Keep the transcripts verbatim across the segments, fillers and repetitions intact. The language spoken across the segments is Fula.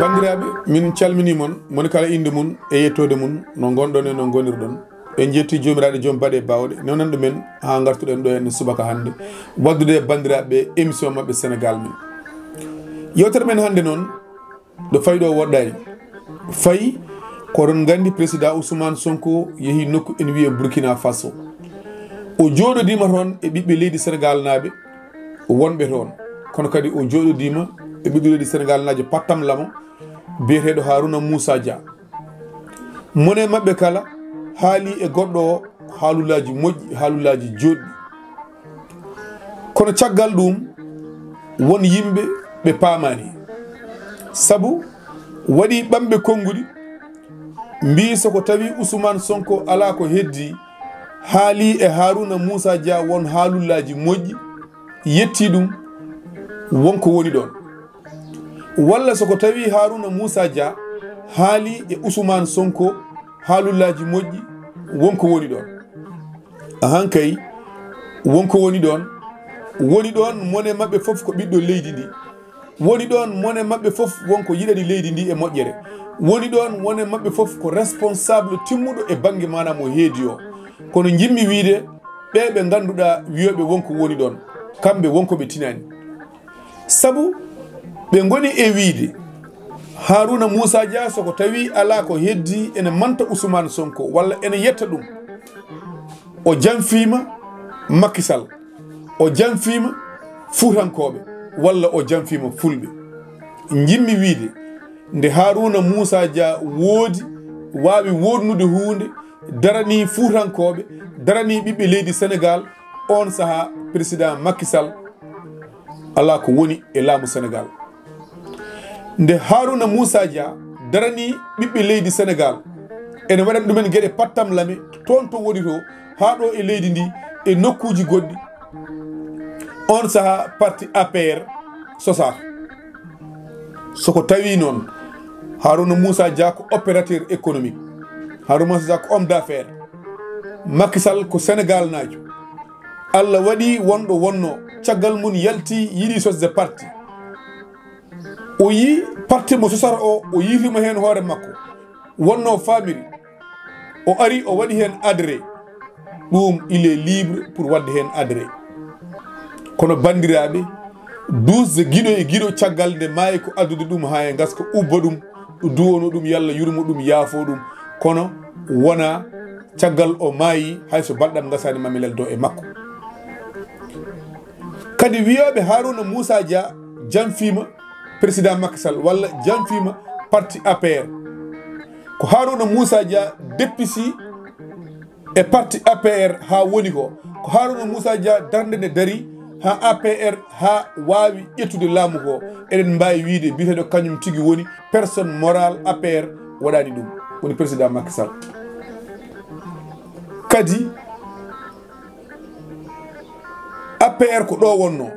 Banndiraaɓe, min calminii mon, moni kala innde mum e yettoode mum, no ngonɗon e no ngonirɗon. En njetti Joomiraaɗo joom baɗe baawɗe, newnanɗo men haa ngartuɗen ɗo heen subaka hannde, waɗdude e banndiraaɓe émission maɓɓe Sénégal Men. Yewtere men hannde noon, ɗo fayi ɗo woɗɗaani. Fayi ko oɗon nganndi président Ousmane Sonko yehi nokku ene wiyee Burkina Faso. O jooɗodiima toon e ɓiɓɓe leydi Sénégal naaɓe wonɓe toon. Kono kadi o jooɗodiima e ɓiɓɓe leydi Sénégal naajo pattam lamo biyeteeɗo Harouna Moussa Dia. Mone maɓɓe kala haali e goɗɗo o haalullaaji moƴƴi, haalullaaji jooɗɗi. Kono caggal ɗum, won yimɓe ɓe paamaani. Sabu waɗi ɓamɓe konnguɗi, mbii so ko tawi Ousmane Sonko alaa ko heddi, haali e Harouna Moussa Dia won haalullaaji moƴƴi, yetti ɗum, won ko woni ɗoon. Walla so ko tawi Harouna Moussa Dia haali e Ousmane Sonko haalullaaji moƴƴi, won ko woni ɗoon. Ahan kay, won ko woni ɗoon. Woni ɗoon, mone maɓɓe fof ko ɓiɗɗo leydi ndi. Woni ɗoon, mone maɓɓe fof won ko yiɗani leydi ndi e moƴƴere. Woni ɗoon, mone maɓɓe fof ko responsable timmuɗo e bannge maanaam mo heedi o. Kono njiɗmi wiyde, ɓee ɓe ngannduɗaa wiyooɓe won ko woni ɗoon, kamɓe won ko ɓe tinaani. Sabu ɓe ngoni e wiyde, Harouna Moussa Dia, so ko tawi alaa ko heddi ene manta Ousmane Sonko walla ene yetta ɗum, o janfiima Macky Sall, o janfiima Fuutankooɓe walla o janfiima Fulɓe. Njiɗmi wiyde, nde Harouna Moussa Dia woodi, waawi woodnude huunde, daranii Fuutankooɓe, daranii ɓiɓɓe leydi Sénégal, oon sahaa président Macky Sall alaa ko woni e laamu Sénégal. Nde Harouna Moussa Dia daranii ɓiɓɓe leydi Sénégal, ene waɗani ɗumen geɗe pattam lame toon to woni to, haa ɗo e leydi ndi, e nokkuuji goɗɗi, oon sahaa parti A P R sosaaka. So ko tawi noon, Harouna Moussa Dia ko opérateur économique, Harouna Moussa Dia ko homme d'affaires, Macky Sall ko Sénégal naajo. Allah waɗi wonɗo wonno, caggal mum yalti, yiɗi sosde parti. O yii parti mo sosata o, o yiitima heen hoore makko. Wonno faamiri, o ari o waɗi heen adhéré. Ɗum, il est libre pour waɗde heen adhéré. Kono banndiraaɓe, duusde giɗo e giɗo caggal nde maayi ko addude ɗum haa e ngaska ubba ɗum, duwono ɗum, Yalla yurmo ɗum, yaafo ɗum. Kono wona caggal o maayi, hay so baɗɗam ngasaani, ma mi leldo e makko. Kadi wiyooɓe Harouna Moussa Dia janfiima président Macky Sall walla janfiima parti A P R. Ko Harouna Moussa Dia deppisi e parti A P R haa woni ko, ko Harouna Moussa Dia darnde nde dari haa A P R haa waawi ƴettude laamu ko. Eɗen mbaawi wiyde biyeteeɗo kañum tigi woni personne morale A P R waɗani ɗum, woni président Macky Sall. Kadi A P R ko ɗo wonno,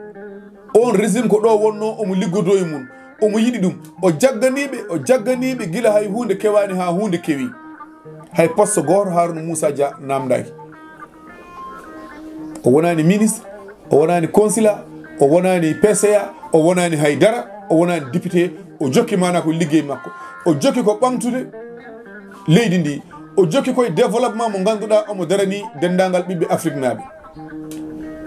on régime ko ɗo wonno, omo liggodoo e mum, omo yiɗi ɗum. O jagganiiɓe, o jagganiiɓe gila hay huunde kewaani haa huunde kewi. Hay poste gooto Harouna Moussa Dia naamndaaki. O wonaani ministre, o wonaani consulat, o wonaani P C A, o wonaani hay dara, o wonaani député. O jokki maanaa ko liggey makko. O jokki ko ɓamtude leydi ndi. O jokki koye développement mo ngannduɗaa omo darani denndaangal ɓiɓɓe Afriknaaɓe.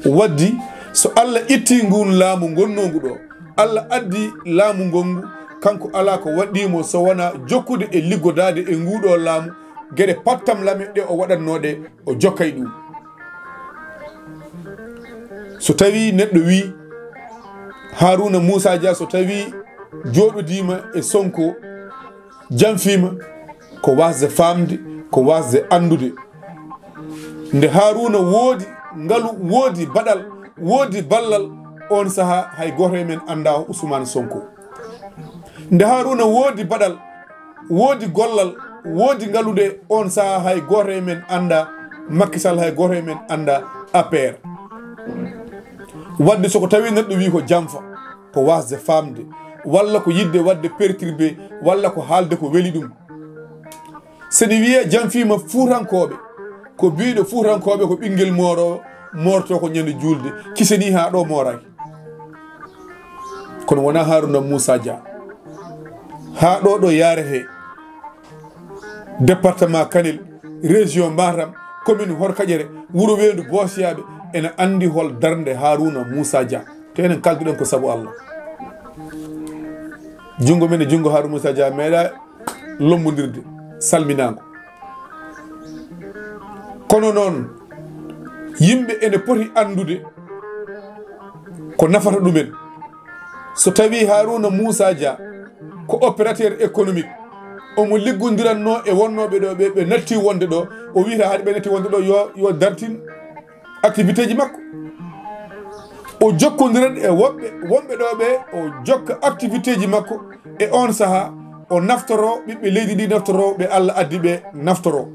Waddi so Allah itti nguun laamu ngonnoongu ɗo, Allah addi laamu ngongu, kanko alaa ko waɗɗii mo so wonaa jokkude e liggodaade e nguuɗo laamu, geɗe pattam lame ɗe o waɗatnoo ɗe, o jokkay ɗum. So tawii neɗɗo wii Harouna Moussa Dia, so tawii jooɗodiima e Sonko, janfiima, ko waasde faamde, ko waasde anndude. Nde Harouna woodi ngalu, woodi baɗal, woodi ballal, oon sahaa hay gooto e men anndaa Ousmane Sonko. Nde Harouna woodi baɗal, woodi gollal, woodi ngalu, nde oon sahaa hay gooto e men anndaa Macky Sall, hay gooto e men anndaa A P R. Wadde so ko tawii neɗɗo wii ko janfa, ko waasde faamde, walla ko yiɗde waɗde perturbé, walla ko haalde ko weli ɗum. So ene wiyee janfiima Fuutankooɓe, ko biiɗo Fuutankooɓe ko ɓinngel mooroowo, moortoo ko ñande juulde, kisanii haa ɗo mooraaki. Kono wonaa Harouna Moussa Dia. Haa ɗo ɗo yaarete, département Kanel, région Matam, commune Horkaƴere, wuro Weendu Boosiyaaɓe, ene anndi hol darnde Harouna Moussa Dia. Te enen kalduɗen ko sabu Allah. Junngo men e junngo Harouna Moussa Dia meeɗa lombondirde, salminaango. Kono noon, yimɓe ene poti anndude ko nafata ɗumen. So tawii Harouna Moussa Dia ko opérateur économique, omo liggondiranno e wonnooɓe ɗo, ɓe, ɓe natti wonde ɗo, o wiyata haade ɓe natti wonde ɗo, yo, yo dartin activité ji makko. O jokkondirat e woɓɓe, wonɓe ɗo ɓe, o jokka activité ji makko e on saha, o naftoro ɓiɓɓe leydi ndi, naftoro ɓe Allah addi ɓe, naftoro.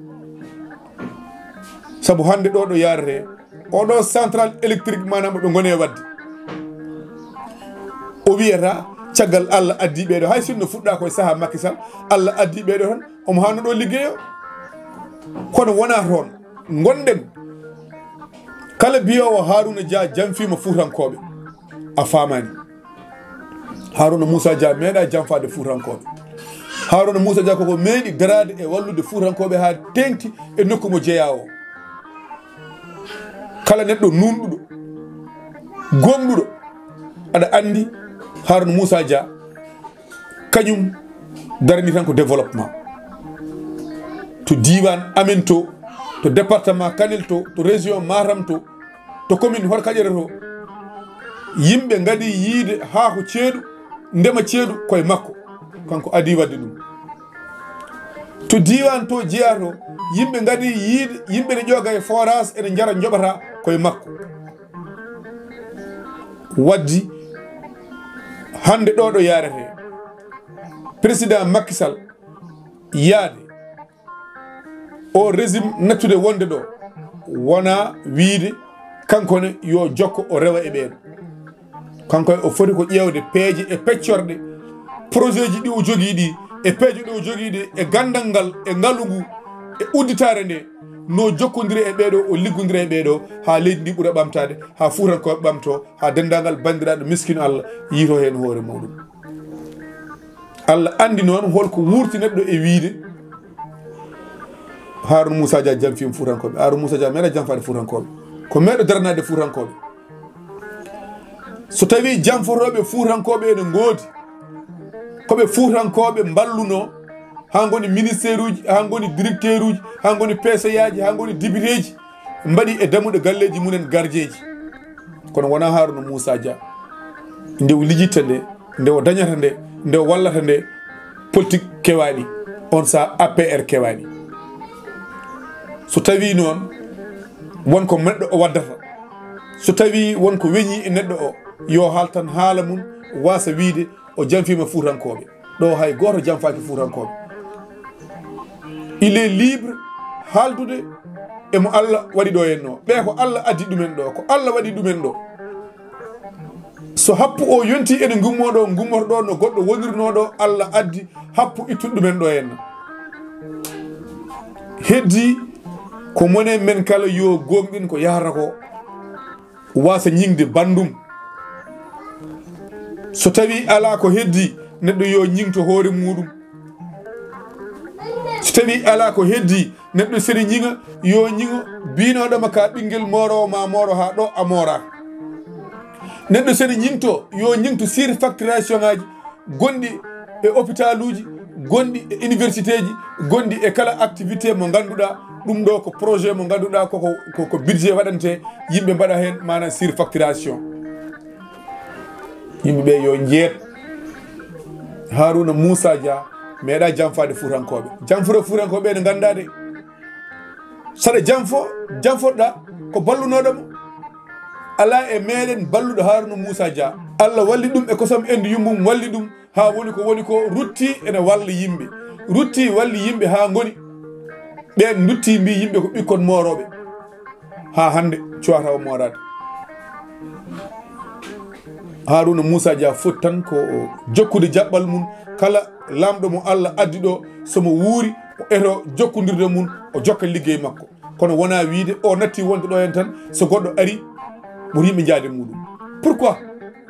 Sabu hannde ɗo ɗo yaarete, oɗo central électrique, maanaam ɓe ngone wadde. O wiyata, caggal Allah addi ɓeɗo, hay sinno fuɗɗa koye saha Macky Sall, Allah addi ɓeɗo tan, omo hano ɗo liggeyo. Kono wona toon. Ngonɗen kala biyowo Harouna Dia janfima Fuutankooɓe, a faamaani. Harouna Moussa Dia meeɗa janfaade Fuutankooɓe. Harouna Moussa Dia koko meeɗi daraade e wallude Fuutankooɓe haa teeŋti e nokku mo jeyaa o. Kala neɗɗo nuunɗuɗo, gooŋɗuɗo, aɗa anndi Harouna Moussa Dia, kañum darani tan ko développement. To diiwaan amen to, to département Kanel to, to région Matam to, to commune Horkaƴere to, yimɓe ngadi yiide haako ceeɗu, ndema ceeɗu koye makko. Kanko adii wadde ɗum. To diiwaan to jeyaa to, yimɓe ngadi yiide, yimɓe ne ƴooga e forage, ene njara, njoɓata koye makko. Waddi hannde ɗo ɗo yaarete, président Macky Sall yaade o régime nattude wonde ɗo, wona wiide kanko ne yo jokko o rewa e ɓeen. Kanko o foti ko ƴeewde peeje e peccorɗe, projet ji ɗi o jogii ɗi, e peeje ɗe o jogii ɗi, e ganndal ngal, e ngalu ngu, e udditaare nde, no jokkondiri e ɓeeɗo, o liggondira e ɓeeɗo, haa leydi ndi ɓura ɓamtaade, haa Fuutankooɓe ɓamto, haa denndaangal banndiraaɗo miskino Allah yiito heen hoore muɗum. Allah anndi noon holko wuurti neɗɗo e wiide Harouna Moussa Dia janfima Fuutankooɓe. Harouna Moussa Dia meeɗa janfaade Fuutankooɓe. Ko meeɗo daranaade Fuutankooɓe. So tawii janfotooɓe Fuutankooɓe ene ngoodi, ko ɓe Fuutankooɓe mballuno, haa ngoni ministère uji, haa ngoni directeur uji, haa ngoni P C A ji, haa ngoni député ji, mbaɗi e dammuɗe galleeji mumen gardien ji. Kono wonaa Harouna Moussa Dia. Nde o lijitta nde, nde o dañata nde, nde o wallata nde, politique kewaani, on saha A P R kewaani. So tawii noon, won ko neɗɗo o waddata, so tawii won ko weñi e neɗɗo o, yo haal tan haala mum, waasa wiide o janfima Fuutankooɓe. Ɗo hay gooto janfaaki Fuutankooɓe. Il est libre haaldude e mo Allah waɗi ɗo en ɗo. Ɓe ko Allah addi ɗumen ɗo, ko Allah waɗi ɗumen ɗo. So happu o yonti ene ngummo ɗo, ngummoto ɗo no goɗɗo wonirno ɗo, Allah addi happu ittude ɗumen ɗo en. Heddi ko monen men kala yo gooŋɗin ko yahata ko, waasa ñiŋde banndum. So tawii alaa ko heddi, neɗɗo yo ñiŋto hoore muɗum. So tawii alaa ko heddi, neɗɗo sene ñiŋa, yo ñiŋo biinooɗo ma ka ɓinngel mooroowo ma mooro haa ɗo a moora. Neɗɗo sene ñiŋto, yo ñiŋto surfacturation ŋaaji gonɗi e hôpitaluuji, gonɗi e université ji, gonɗi e kala activité mo ngannduɗaa ɗum ɗo ko projet mo ngannduɗaa koko, ko, ko budget waɗante, yimɓe mbaɗa heen maanaam surfacturation. Yimɓe ɓe yo njeet. Harouna Moussa Dia meeɗa janfaade Fuutankooɓe. Janfore Fuutankooɓe ene nganndaa de. Saɗa janfo, janfoɗa ko ballunooɗo mo. Alaa e meeɗen balluɗo Harouna Moussa Dia. Allah walli ɗum e kosam endu yummum walli ɗum haa woni ko woni ko rutti ene walla yimɓe. Rutti walli yimɓe haa ngoni. Ɓeen ndutti mbi yimɓe ko ɓikkon moorooɓe. Haa hannde cuwata o mooraade. Harouna Moussa Dia foti tan ko jokkude jaɓɓal mum. Kala laamɗo mo Allah addi ɗo, so mo wuuri, o eto jokkondirde mum, o jokka liggey makko. Kono wonaa wiide o natti wonde ɗo en tan, so goɗɗo ari, mo yimɓe njaade muɗum. Pourquoi?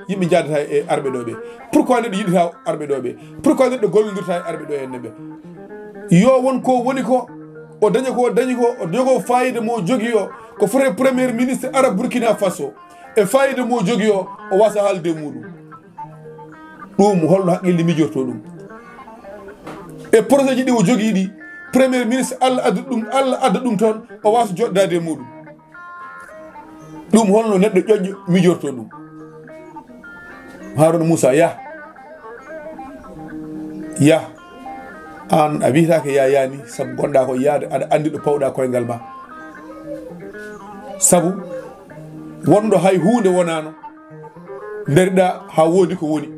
yimɓe njaadata e arɓe ɗo ɓe? Pourquoi neɗɗo yiɗata arɓe ɗo ɓe? Pourquoi neɗɗo gollondirta e arɓe ɗo en ɓe? Yo won ko woni ko, o daña ko dañi ko, o jogo fayida mo jogi o, ko foti premier ministre ara Burkina Faso e fayida mo jogi o, o wasa haalde muɗum. Ɗum holno haqqille mijorto ɗum? E projet ji ɗi o jogii ɗi, premier ministre, Allah adda ɗum, Allah adda ɗum toon, o wasa joɗɗade e muɗum. Ɗum holno neɗɗo ƴoƴƴo mijorto ɗum? Haruna Moussa, yah. Yah. An a wiyetake ya yani, sabu gonɗa ko yaade, aɗa andi ɗo pawɗa koyngal ma. Sabu wonɗo hay huunde wonano, ndariɗa ha woodi ko woni.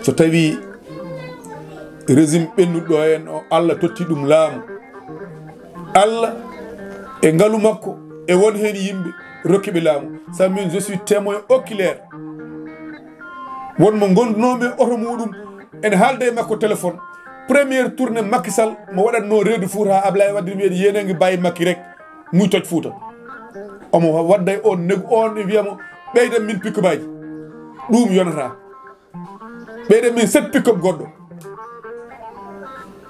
So tawi régime ɓennuɗo en o, Allah totti ɗum laamu, Allah e ngalu makko e won heen yimɓe rokkiɓe laamu. Sabu min, je suis témoin oculaire. Won mo gondunoomi e oto muɗum, ene haalda e makko téléphone. Première tournée Macky Sall mo waɗatno reedu Fouta, ha Ablaye Wade wiyeede yenangi baye Macky rek, muy toj Fouta. Omo wadda e on negu on, e wiyamo, ɓeydan min pick-up aji. Ɗum yonata. Ɓeydan min sept pick-up goɗɗo.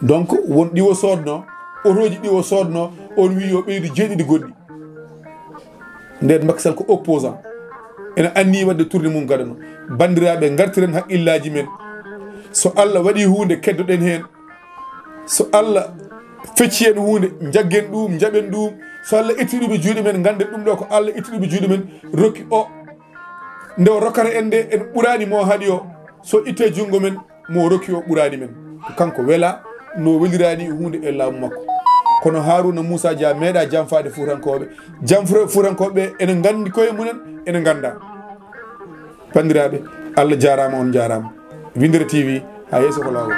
Donc won ɗiwo sodno, otoji ɗiwo sodno, on wi yo ɓeydu jeeɗiɗi goɗɗi. Nden Macky Sall ko opposant, ene anni wadde tournée mum gadano. Bandiraɓe, gartiren haqqillaji men. So Allah waɗi hunde, keddoɗen hen. So Allah fecci en hunde, jaggen ɗum, jaɓen ɗum. So Allah itti ɗum e juuɗe men, ganden ɗum ɗo ko Allah itti ɗum e juuɗe men, rokki o. Nde o rokkata en nde, en ɓurani mo haɗi o. So itte junngo men, mo rokki o ɓurani men. Ko kanko wela, no welirani hunde e laamu makko. Kono Haruna Moussa Dia meeɗa janfaade Fuutankoɓe. Janfre Fuutankoɓe ene gandi koye mumen, ene ganda. Bandiraɓe, Allah jarama, on jarama. Windere T V, ha yeeso ko lawol.